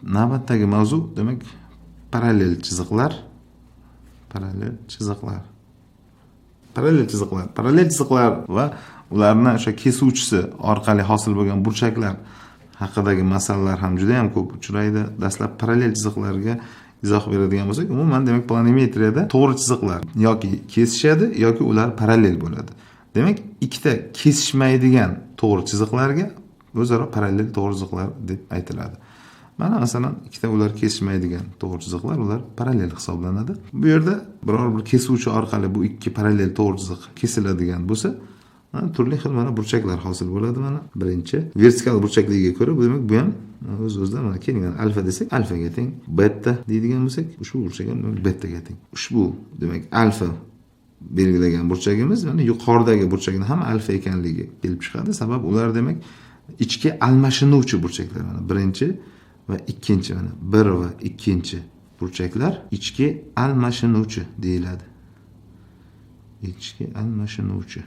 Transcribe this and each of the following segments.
Navbatdagi mavzu demak parallel chiziqlar. Parallel chiziqlar. Parallel chiziqlar. Parallel chiziqlar va ularni o'sha kesuvchisi orqali hosil bo'lgan burchaklar haqidagi masalalar ham juda ham ko'p uchraydi. Dastlab parallel chiziqlarga izoh beradigan bo'lsak, umuman demak planimetriyada to'g'ri chiziqlar yoki kesishadi yoki ular parallel bo'ladi. Demak, ikkita kesishmaydigan to'g'ri chiziqlarga o'zaro parallel to'g'ri chiziqlar deb aytiladi. Mana masalan, ikkita ular kesishmaydigan to'g'ri chiziqlar, ular parallel hisoblanadi. Bu yerda biror bir kesuvchi orqali bu ikki parallel to'g'ri chiziq kesiladigan bo'lsa, turli xil mana burchaklar hosil bo'ladi. Mana birinchi vertikal burchakligiga ko'ra, bu demak bu ham o'z-o'zidan mana keling alfa desak, alfaga teng, beta deydigan bo'lsak, ushbu burchak ham betaga teng. Ushbu demak alfa belgilagan burchagimiz mana yuqoridagi burchakni ham alfa ekanligi kelib chiqadi. Sabab ular demak ichki almashinuvchi burchaklar. Mana birinchi va ikkinchi, mana bir va ikkinchi burchaklar ichki almashinuvchi deyiladi. Ichki almashinuvchi.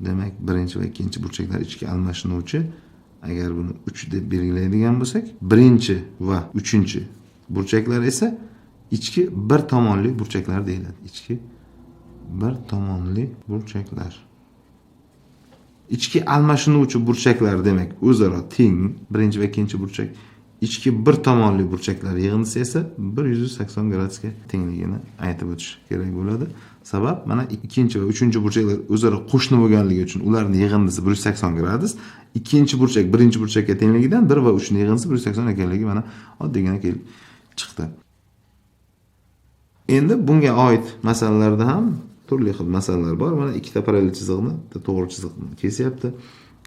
Demak, birinchi va ikkinchi burchaklar ichki almashinuvchi. Agar buni 3 deb belgilaydigan bo'lsak, birinchi va uchinchi burchaklar esa ichki bir tomonli burchaklar deyiladi. Ichki bir tomonli burchaklar. Ichki almashinuvchi burchaklar demak o'zaro teng, birinchi va ikkinchi burchak. Ichki bir tomonli burchaklar yig'indisi esa 180 gradusga tengligini aytib o'tish kerak bo'ladi. Sabab mana ikkinchi va uchinchi burchaklar o'zaro qo'shni bo'lganligi uchun ularning yig'indisi 180 gradus, ikkinchi burchak birinchi burchakka tengligidan 1 va 3 ning yig'indisi 180 ekanligi mana oddiygina kelib chiqdi. Endi bunga oid masalalarda ham turli xil masalalar bor. Mana ikkita parallel chiziqni, to'g'ri chiziqni kesyapti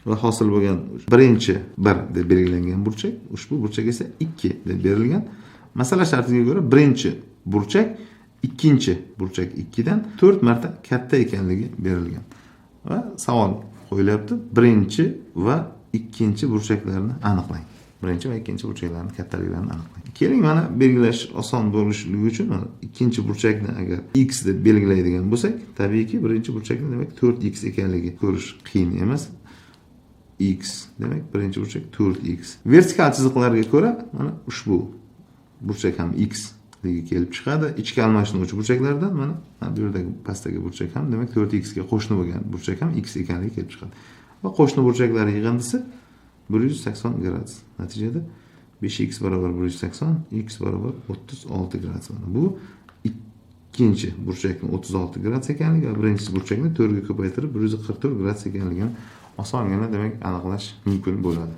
va hosil bo'lgan birinchi 1 deb belgilangan burchak, ushbu burchak esa 2 deb berilgan. Masala shartiga ko'ra birinchi burchak ikkinchi burchak 2 dan 4 marta katta ekanligi berilgan. Va savol qo'yilyapti. Birinchi va ikkinchi burchaklarni aniqlang. Birinchi va ikkinchi burchaklarning kattaliklarini aniqlang. Keling, mana belgilash oson bo'lishligi uchun mana ikkinchi burchakni agar x deb belgilaydigan bo'lsak, tabiiyki birinchi burchakni demak 4x ekanligi ko'rish qiyin emas. X demak birinchi burchak 4x. Vertikal chiziqlarga ko'ra mana ushbu burchak ham x ligi kelib chiqadi. Ichki almashinuvchi burchaklardan mana bu yerdagi pastdagi burchak ham demak 4x ga qo'shni bo'lgan burchak ham x ekanligi kelib chiqadi. Va qo'shni burchaklar yig'indisi 180 gradus. Natijada 5x barobar 180, x barobar 36 gradus. Mana bu ikkinchi burchakning 36 gradus ekanligi va birinchi burchakni 4 ga ko'paytirib 144 gradus ekanligini osongina demak aniqlash mumkin bo'ladi.